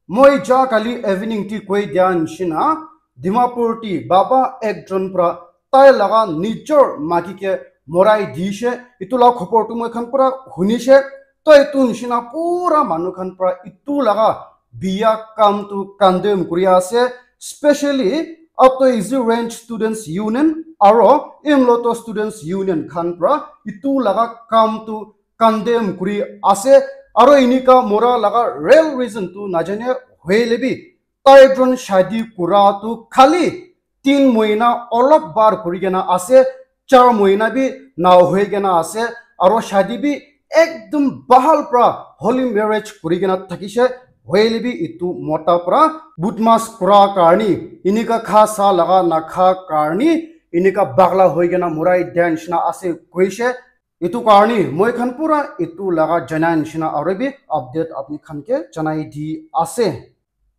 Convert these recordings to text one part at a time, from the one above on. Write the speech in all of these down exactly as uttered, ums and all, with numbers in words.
Moi ja kali evening ti koi dia nishina, Dimapur ti baba ekjon pra tai laga nijor maki ke morai dishe, itu la khopor tu moi khan pura hunishe. To itu nishina pura manu khan pra itu laga biya kam tu condemn kuri ase, specially Upper East Range Students Union aro Imloto Students Union khan pra itu laga kam tu condemn kuri ase, aro inika mora laga real reason tu najane hoile bi tai jon shadi kura tu khali tin mohina olop bar kuri kena ase, char mohina bi na hoi kena ase, aro shadi bi ekdum bahal pra holy marriage kuri kena thakishe, hoile bi itu mota pra budmas kura karni inika kha sa laga na kha karni inika bagla hoi kena morai dia nishina ase koishe. Itu karni moi khan pura itu laga janai nishina aro bi update apni khan ke janai di ase.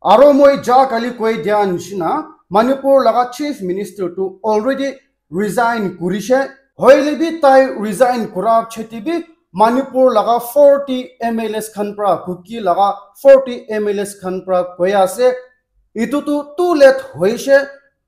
Aro moi ja kali koi dia nishina Manipur laga Chief Minister tu already resign kurishe. Hoile bi tai resign kura cheti bi Manipur laga forty M L As khan pra, Kuki laga forty M L As khan pra koi ase, itu tu too late hoishe.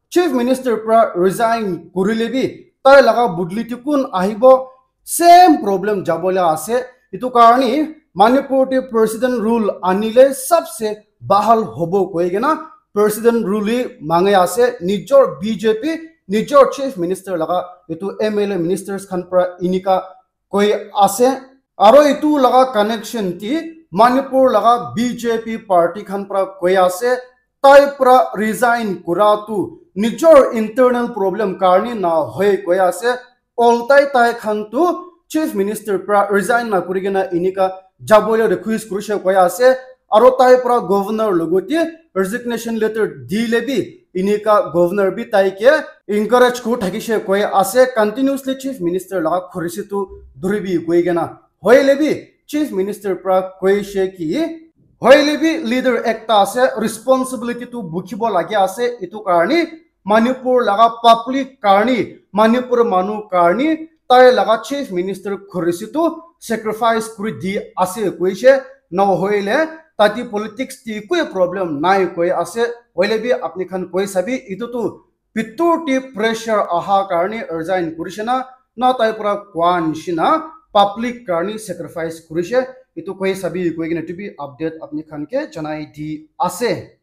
Chief Minister pra resign kurile bi tai laga budli ti kun ahibo, same problem jabole ase. Itu karni Manipur ti President rule anile sabse bahal hobo koi kena President rule hi mange ase, nijor B J P, nijor Chief Minister laga itu M L A ministers khan pra inika koi ase. Aro itu laga connection ti Manipur laga B J P party khan pra koi ase, tai pra resign kura tu nijor internal problem karni na hoi koi ase. Oltai tai khan tu Chief Minister pra resign na kuri kena inika jabole request kurishe koi ase. Aro tai pra governor logote resignation letter dile bi inika governor bi tai ke encourage kuri thakishe koi ase, continuously Chief Minister laga khurisi tu duribi koi kena. Hoile bi Chief Minister pra koishe ki, hoile bi leader ekta ase, responsibility tu bukhibo lage ase. Itu karni Manipur laga public karni, Manipur manu karni tai laga Chief Minister khurisi tu sacrifice kuri di ase koishe. Nohoile tati politics ti koi problem nai koi ase. Hoile bi apni khan koi sabi, itu tu bitor ti pressure aha karni resign kurishe na, na tai pra koa nishina public karni sacrifice kurishe. Itu koi sabi koi kena itu bi update apni khan ke janai di ase.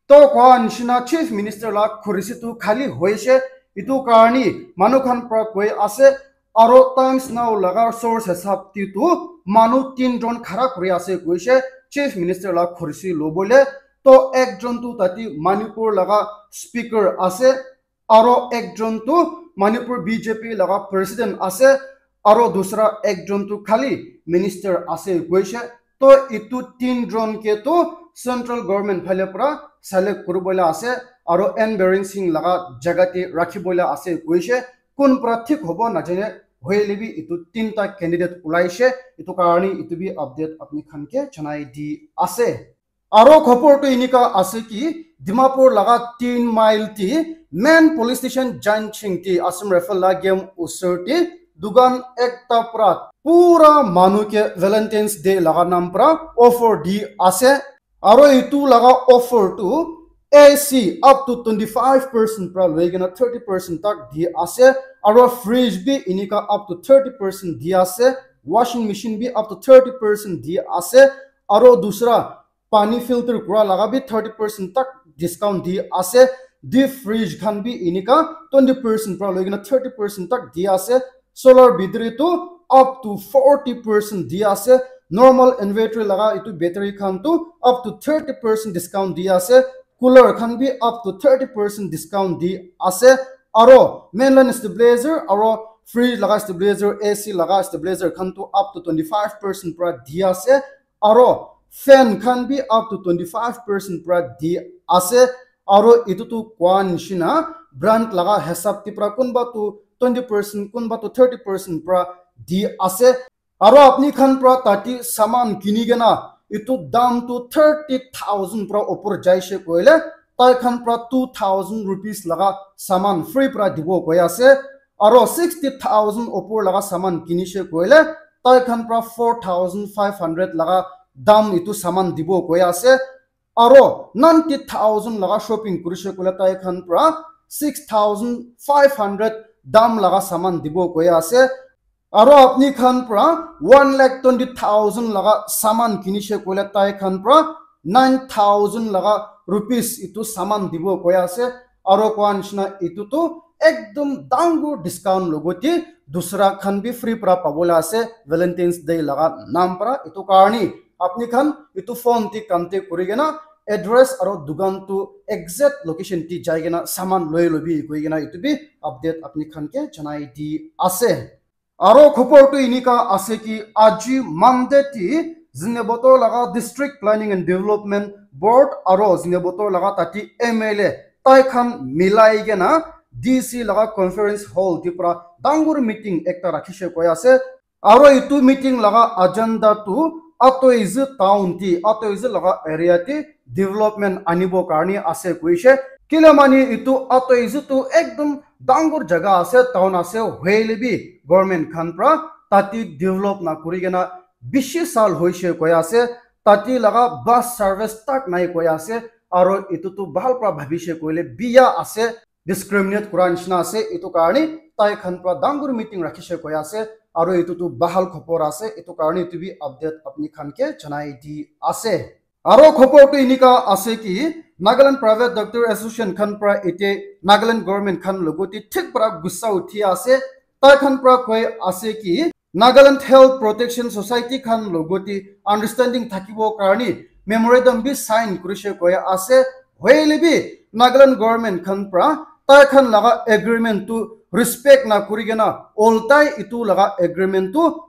To koa nishina Chief Minister la khurisi tu khali hoishe, itu karni manu khan pra koi ase, aro Times Now laga source hisab ti tu manu tin jon khara kuri ase koishe Chief Minister la khurisi lobole. To ekjon tu tati Manipur laga speaker ase, aro ekjon tu Manipur B J P laga president ase, aro dusra ekjon tu khali minister ase koishe. To itu tin jon ke tu central government phale pra select kuribole ase, aro N Biren Singh laga jaga te rakhibole ase koishe. Kun pra thik hobo najane, hoile bi itu tinta candidate ulaishe, itu karni itu bi update apni khan ke janai di ase. Aro khopor tu inika ase ki Dimapur laga tin mile ti main police station Janching ti Assam Rifle la game usor ti dukan ekta pra pura manu ke Valentine's Day laga nam pra offer di ase. Aro itu laga offer tu A C up to twenty five percent pra loi kena thirty percent tak di ase. Aro fridge bi inika up to thirty percent di ase. Washing machine bi up to thirty percent di ase. Aro dusra pani filter kura laga bi thirty percent tak discount di ase. Deep fridge khan bi inika twenty percent pra loi kena thirty percent tak di ase. Solar battery tu up to forty percent di ase. Normal inverter laga itu battery khan tu up to thirty percent discount di ase. Cooler khan bi up to thirty percent discount di ase. Aro mainland stabilizer aro fridge laga stabilizer, A C laga stabilizer khan tu up to twenty five percent pra di ase. Aro fan khan bi up to twenty five percent pra di ase. Aro itu tu koa nishina brand laga hisab ti pra kunba tu twenty percent, kunba tu thirty percent pra di ase. Aro apni khan pra tati saman kini kena itu dam tu thirty thousand pra upor jaishe koile, tai khan pra two thousand rupees laga saman free pra dibo koi ase. Aro sixty thousand upor laga saman kinishe koile, tai khan pra four thousand five hundred laga dam itu saman dibo koi ase. Aro ninety thousand laga shopping kurishe koile tai khan pra six thousand five hundred dam laga saman dibo koi ase. Aro apni khan pra one lakh twenty thousand laga saman kinishe koile tai khan pra nine thousand laga rupees itu saman dibo koi ase. Aro koa nishina itu tu ekdum dangor discount logote dusra khan bi free pra pabole ase Valentine's Day laga nam pra. Itu karni apni khan itu phone te contact kuri kena address aro dukan tu exact location te jai kena saman loi lobi koi kena itu bi update apni khan ke janai di ase. Aro khobor tu enika ase ki aji Monday ti Zunheboto laga District Planning and Development Board aro Zunheboto laga tati M L A tai khan milai kena D C laga conference hall ti pra dangor meeting ekta rakhishe koi ase. Aro itu meeting laga agenda tu Atoizu town ti, Atoizu laga area ti development anibo karni ase koishe. Kile mani itu Atoizu tu ekdum dangor jaga ase, town ase, hoile bi government khan pra tati develop na kuri kena bishi sal hoishe koi ase. Tati laga bus service tak nai koi ase. Aro itu tu bhal pra bhabishe koile biya ase. Discriminate kura nishina ase. Itu karni tai khan pra dangor meeting rakhishe koi ase. Aro itu tu bhal khobor ase. Itu karni itu bi update apni khan ke janai di ase. Aro khobor tu enika ase ki Nagaland Private Doctor Association khan pra ite Nagaland government khan logote thik pra gussa uthi ase. Tai khan pra koi ase ki Nagaland Health Protection Society khan logote understanding thakibo karni memorandum bi sign kurishe koi ase. Hoile bi Nagaland government khan pra tai khan laga agreement tu respect na kuri kena oltai itu laga agreement tu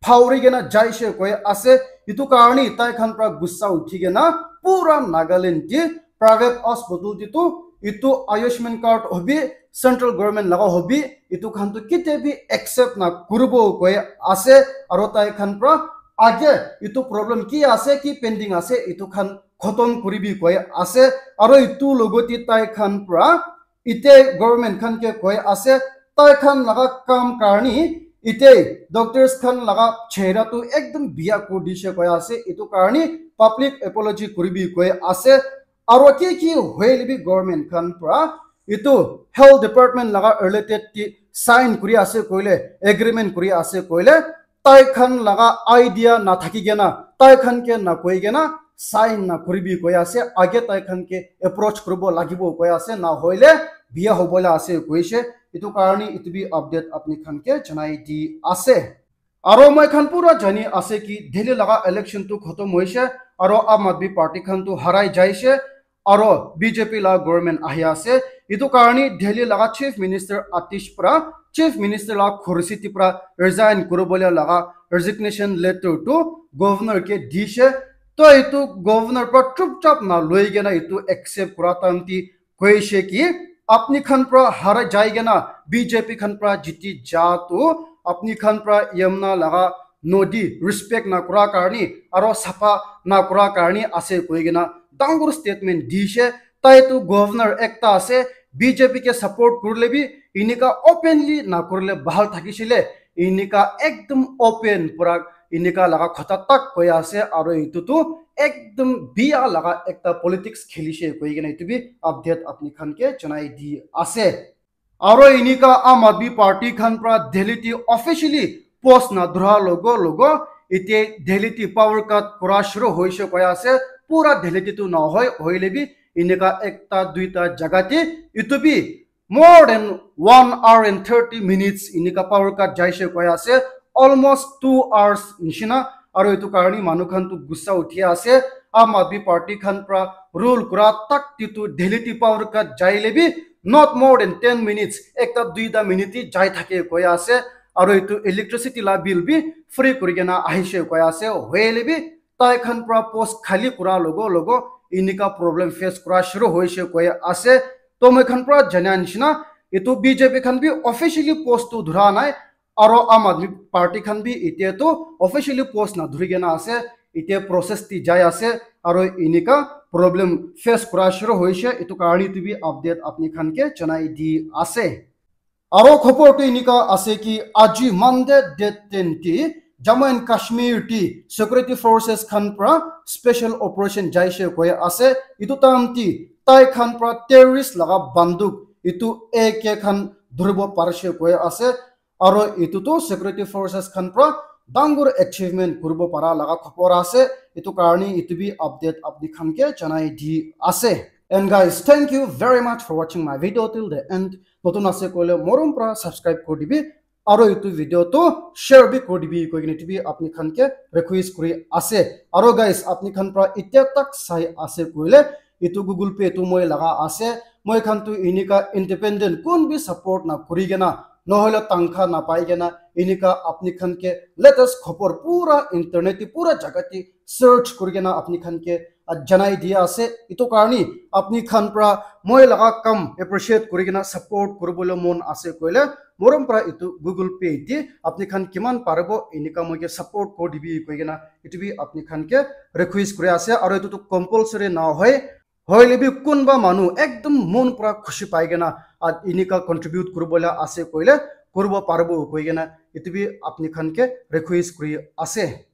phauri kena jaishe koi ase. Itu karni tai khan pra gussa uthi kena pura Nagaland ti private hospital ti tu itu Ayushman card hobi, central government laga hobi, itu khan tu kite bi accept na kuribo koi ase. Aro tai khan pra age itu problem ki ase, ki pending ase, itu khan khotom kuribi koi ase. Aro itu logote tai khan pra ite government khan ke koi ase, tai khan laga kam karni ite doctors khan laga chehra tu ekdum biya kuri dishe koi ase. Itu karni public apology kuribi koi ase. Aro ki ki hoile bi government khan pra itu health department laga related ki sign kuri ase koile, agreement kuri ase koile, tai khan laga idea na thaki kena, tai khan ke na koi kena sign na kuribi koi ase. Age tai khan ke approach kuribo lagibo koi ase, na hoile biya hobola ase koishe. Itu karni itu bi update apni khan ke janai di ase. Aro moi khan pura jani ase ki Delhi laga election tu khotom hoishe, aro Aam Aadmi Party khan tu harai jaishe, aro B J P la government ahi ase. Itu karni Delhi laga Chief Minister Atish pra Chief Minister la khursi ti pra resign kuribole laga resignation letter tu governor ke dishe. To itu governor pra chupchap na loi kena itu accept kura time ti koishe ki apni khan pra hara jai kena B J P khan pra jiti ja tu apni khan pra Yamuna laga nodi respect na kura karni aro sapha na kura karni ase koi kena dangor statement dishe. Tai tu governor ekta ase, B J P ke support kurile bi enika openly na kurile bhal thakishile. Enika ekdum open pura enika laga khota tak koi ase, aro itu tu ekdum biya laga ekta politics khelishe koi kena itu bi update apni khan ke janai di ase. Aro enika Aam Aadmi Party khan pra Delhi ti officially post na dhura logo logo ite Delhi ti power cut kura shuru hoishe koi ase. Pura Delhi ti tu na hoi, hoile bi enika ekta duita jaga ti itu bi more than one hour and thirty minutes enika power cut jaishe koi ase. Almost two hours nishina, aro itu karni manu khan tu gussa uthi ase. Aam Aadmi Party khan pra rule kura tak ti tu Delhi ti power cut jaile bi not more than ten minutes, ekta duita minute ti jai thake koi ase. Aro itu electricity la bill bi free kuri kena ahishe koi ase. Hoile bi tai khan pra post khali kura logo logo enika problem face kura shuru hoishe koi ase. To moi khan pra jana nishina itu B J P khan bi officially post tu dhura nai, aro Aam Aadmi Party khan bi ite tu officially post na dhuri kena ase, ite process ti jai ase, aro enika problem face kura shuru hoishe, itu karni tu bi update apni khan ke janai di ase. Aro khobor tu enika ase ki aji Monday date ten ti Jammu and Kashmir ti security forces khan pra special operation jaise koi ase. Itu time ti tai khan pra terrorist laga banduk itu A K khan dhuribo parise koi ase. Aro itu tu security forces khan pra dangor achievement kuribo para laga khobor ase. Itu karni itu bi update apni khan ke janai di ase. And guys, thank you very much for watching my video till the end. Notun ase koile morom pra subscribe kuri dibi. Aro itu video tu share bi kuri dibi koi kena itu bi apni khan ke request kuri ase. Aro guys, apni khan pra itya tak sai ase koile itu Google Pay tu moi laga ase. Moi khan tu inika independent kun bi support na kuri kena, nohole tangkha na pai kena, inika apni khan ke latest khobor pura internet ti pura jaga ti search kuri kena apni khan ke, ah, janai dia ase. Itu karni apni khan pra moi laga kam appreciate kuri kena support kuribole mon ase koile morom pra itu Google Pay ti apni khan kiman paribo inika moi ke support kuri dibi koi kena itu bi apni khan ke request kuri ase. Aro itu tu compulsory na hoi, hoile bi kunba manu ekdom mon pra khushi pai kena, ah, inika contribute kuribole ase koile kuribo paribo koi kena itu bi apni khan ke request kuri ase.